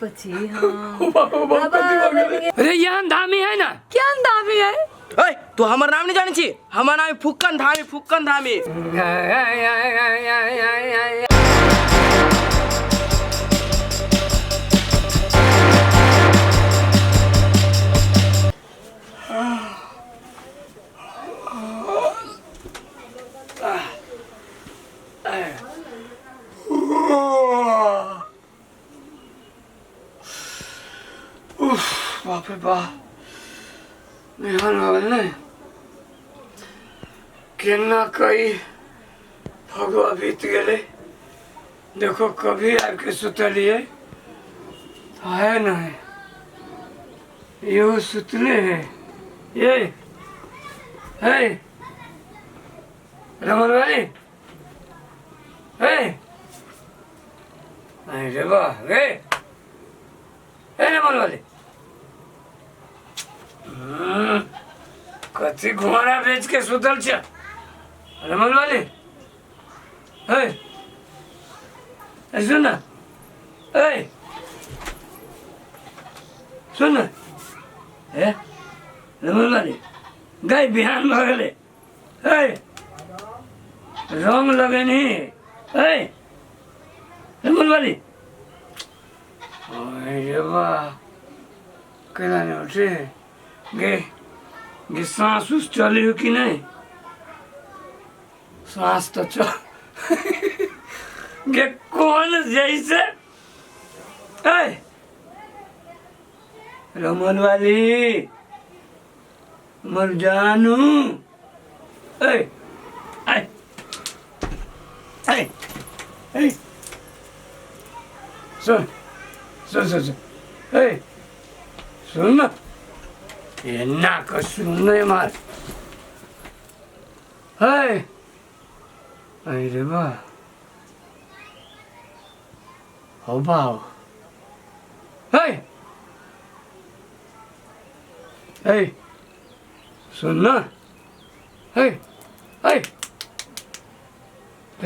पर छी हम। ओ बाबा, बाबा, कथी भऽ गेलै? रे यहाँ धामी है ना। केहन दामी है? ओए, तू हमर नाम नहीं जानै छी? हमर नाम है फुक्कन धामी, फुक्कन धामी। उफ, बाप रे बाप, बिहान भऽ गेल ने? केना कई फगुआ बीत गेलै। देखो, कभी आबि के सुतलियै तऽ है नहीं, इहो सुतले है। ये है रमन भाई, हे, अरे वाह रे, हे रमन वाले, कथी घोड़ा बेच के सुतल छ रमन वाले? हे, ए, सुन ना, ए सुन ना, हे रमन वाले, गाय बिहान भऽ गेलै। हे, रंग लगेनी। हे रमन वाली, अरे वाह, केना नहि उठे गे? गे, साँस उस चली हो कि नहीं? साँस तो चल गे, कौन जैसे। ए रमन वाली, मर जानू, ए ए ए ए, सुन सुन सुन सुन, ए सुन न, एना कऽ सुन ने मार। हे, अरे वाह, हो बाव, हे हे, सुन न, हे हे,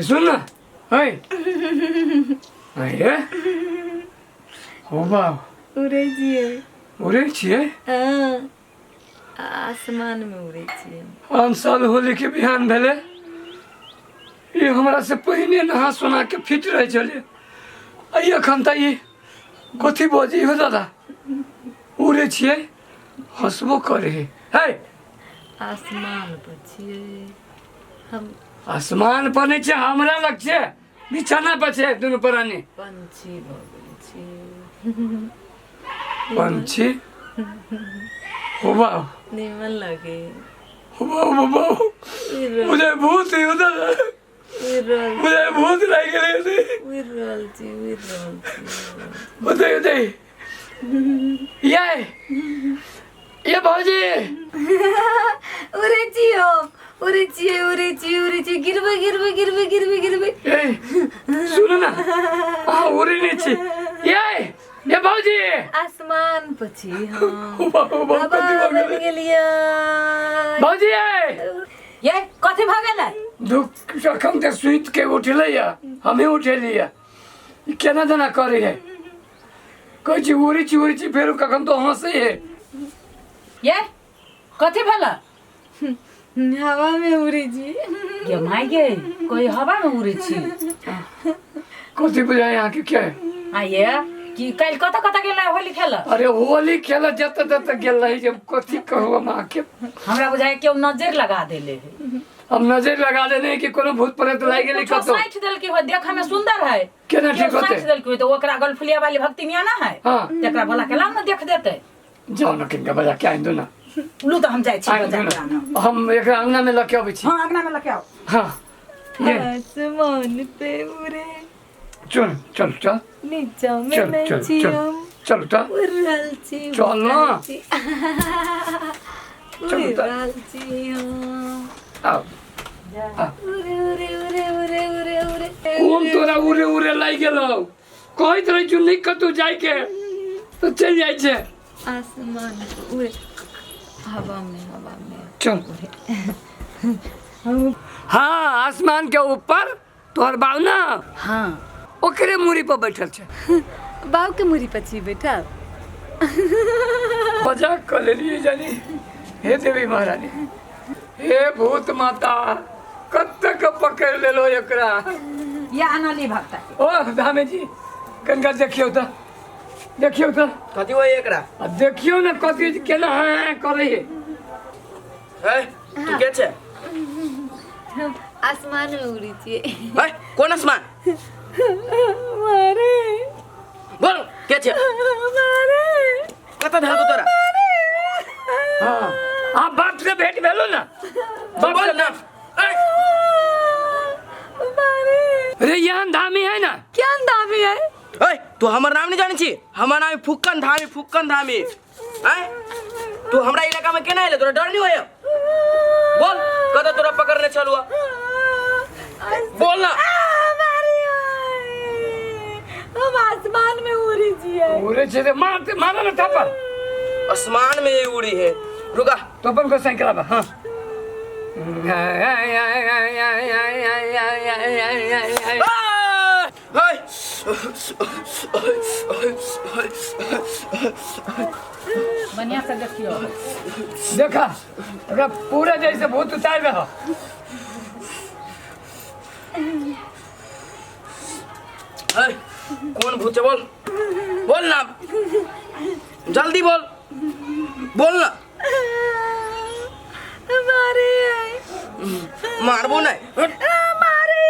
सुन न, हे, अरे हो बाव। उड़ै छियै। उड़ै छियै? हँ, आसमान में उड़ै छियै। आन साल होली के बिहान भेलै, ई हमरा से पहिने नहा सोना के फिट रहै छलै, आ ई एखन तऽ ई कथी बजै हो दादा? उड़ै छियै, हँसबो करै है। हे, आसमान पर छियै हम। आसमान पर नहि छै, हमरा लग छै, बिछाना पर छै दुनू प्राणी। पंछी भऽ गेल छी। पंछी हो बाबू। निमन लगे। हो बाबू, बाबू, मुझे भूत ही उधर, मुझे भूत लागि गेलै। उड़ि रहल छी, उड़ि रहल छी। उदय उदय, ये ये भौजी। उड़ै छी हम, उड़ै छियै, उड़ै छियै, उड़ै छियै, गिरबै गिरबै गिरबै गिरबै गिरबै। ए सुन ना, अहाँ उड़ै नहि छी। ये ये भौजी, आसमान पर छी हम। ओ बाबू, बाबू, बाबा कथी भऽ बनि गेलै? गेलियै। भौजी, ए ये कथी भऽ गेलै? दुख, अखन तऽ सुति के उठलै या, हमही उठेलियै। ई केना जेना करै है, कहै छी उड़ै छी, उड़ै छी, फेरो कखन तो हंसै है। ये कथी भेलै? हवा में उड़ै छी। ये माय गे, कोई हवा में उड़ै छी? कथी बुझाय अहाँके के? आ ये कि काल्हि कतऽ कतऽ गेल रहे होली खेलऽ? अरे होली खेल जतऽ जतऽ गेल रही, जे कथी कहू हम अहाँके। हमरा बुझाय केओ नजर लगा देले है। हम नजर लगा देने कि कोनो भूत प्रेत लागि गेलै? कुछो कतौ साँठि देलकै हो, देखऽ में सुंदर है। केना केओ ठीक होतै? साँठि देलकै हो, तऽ ओकरा गलफुलिया वाली भक्तिनिया ना है? हाँ। तकरा बोला के लाओ ना, देख देतै। जाउ ने, किनका बजा के आनि दू ने। लू तऽ हम जाइ छी आनि बजा दू के आनब। ने, हम एकरा अंगना में लऽ के अबै छी। हाँ, अंगना में लऽ के आओ। हाँ, ये आसमान पे उड़े। चल चल चल। नीचा में चल नहीं चल छी चल। हम। चल तऽ। उड़ रहल छी। चल उड़ ना। रहल छी। चल उड़ तऽ। रहल छी हम। आउ। उड़े उड़े उड़े उड़े उड़े उड़े। कोन तोरा उड़े उड़े लागि गेलौ? कहैत रहै छी नहि कतौ जाइके तऽ चलि जाइ छै। आसमान पे उड़े, हवा में, हवा में। चल। हाँ, आसमान के ऊपर तोहर बाप ना? हाँ। ओकरे मूड़ी पर बैठल छै। बाबू के मुरी पर छी बैठल। मजाक कऽ लेलियै जानी। हे देवी महारानी, हे भूत माता, कतेक पकड़ि लेलो एकरा। या अनली भक्ता। ओ धामे जी, कनिका देखियौ तऽ, देखियौ तऽ। कथी होय एकरा? आ देखियौ ने कथी केना हाँ करै है। ए, तू के छे? हम आसमान में उड़ै छियै। ए, कोन आसमान? मारे। बोल के छे? मारे। कतऽ धरबो तोरा? हाँ, आ बाप से भेंट भेलो ना? बाप बोल से ना। ए, मारे। रे यहाँ धामी है ना? क्या धामी है? ए, तू हमर नाम नहीं जानै छी? हमर नाम फुक्कन धामी, फुक्कन धामी। ए, तू हमरा इलाका में केना एले? तोरा डर नहीं होय? बोल कतऽ तोरा पकड़ने छलुआ? बोल ना। हम आसमान में उड़ी छियै। उड़े छे ते मार मारा ना थापर। आसमान में ये उड़ी है। रुका। तो अपन को साइकिल आबा। हाँ। बढ़िया से देखियो। देखा एकरा पूरा जैसे भूत उतार रहा। कौन भूत है? बोल बोल ना, जल्दी बोल, बोल ना। मारे मारबो नहीं। मारे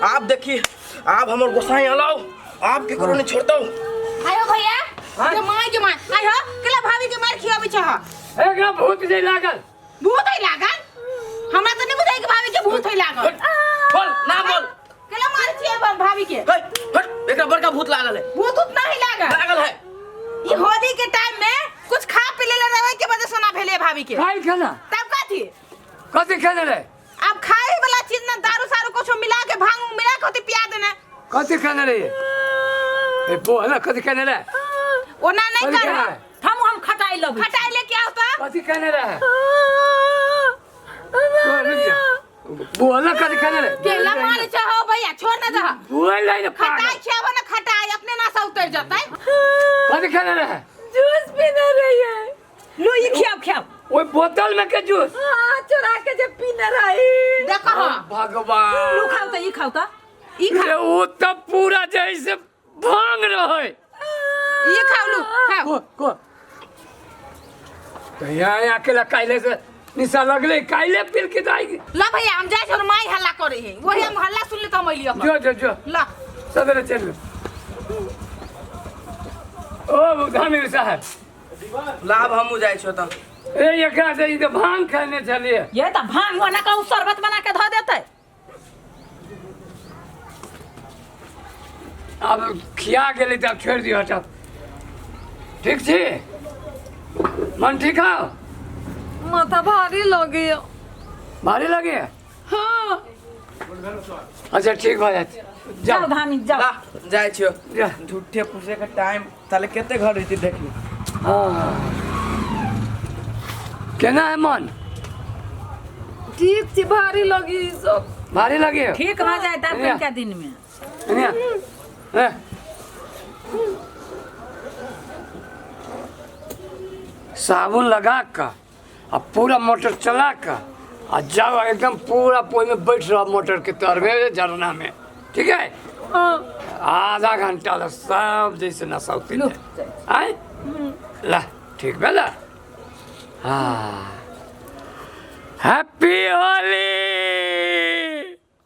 आप देखिए, आप हमर गोसाई अलाओ, आप केकरो नहीं छोड़ता हूँ। आयो भैया, के माय के माय आयो, केला भाभी के मार खियाबै छ? एकरा भूत जे लागल। भूत है लागल? हमरा त नहीं बुझाइ कि भाभी के भूत है लागल। बोल ना, बोल। केला मार छियै भाभी के? हट हट, एकरा बड़का भूत लागल है। भूत उत नहीं लागल। लागल है। ई होली के टाइम में कुछ खा पी लेले रहे के वजह से ना भेले भाभी के। खाइ खाना। तब कथी? कथी खाने रे? अब खाए वाला चीज ना, दारू सारू कुछ मिला के, भांग मिला के होती पिया देने। कथी खाने रे? ए बोल ना, कथी खाने रे? ओना नहीं कथी कर। खाने रे? हम खटाई लबै। खटाई लेके आओ तो। कथी खाने रे? बोल ना, कथी खाने रे? केला मारे छ हो भैया, छोड़ ना दह। बोल ना खटाई खियाबो ना, खटाई अपने ना से उतर जतै। कथी खाने रे? जूस पीने रही है। लो ई खियाओ खियाओ। ओए बोतल में के जूस? हां, चुरा के जे पीने रही। देखो हां। भगवान। लो खाओ त, ई खाओ त। ई खा। ओ त पूरा जैसे भांग रहे। ई खाओ लू, खाओ। को को तो यहाँ अकेला काइले से निशा लगले, काइले पील के जाएगी। ला भैया, हम जाय छोड़, माई हल्ला करे है, वही हम हल्ला सुन ले त हम अइलियो। जो जो जो। ला सवेरे चल। ओ धामी साहब। लाभ हमू जाय छो त। ए एकरा से ई त भांग खाने छलिए। ये त भांग ओना कहू शरबत बना के ध देतै। अब खिया गेलै त अब छोड़ि दियौ, हटाउ। ठीक छी? मन ठीक हौ? माथा भारी लगैया। भारी लगैया? हाँ। अच्छा ठीक भऽ जायत। जाओ धामी जाओ। ला जाय छियो। जा। झूठे पूछे के टाइम ताले कते घर रहती देखी। हाँ। केना है मन? ठीक छी, भारी लगी सब। भारी लगी? ठीक भऽ जाए तब कनिका दिन में। ए साबुन लगा का आ पूरा मोटर चला का आ जाओ एकदम पूरा पोई में बैठ रहो मोटर के तर में, झरना में, ठीक है? आधा घंटा ला सब जैसे नशा उतर जाए। आए ला ठीक भेला। हाँ, हैप्पी होली।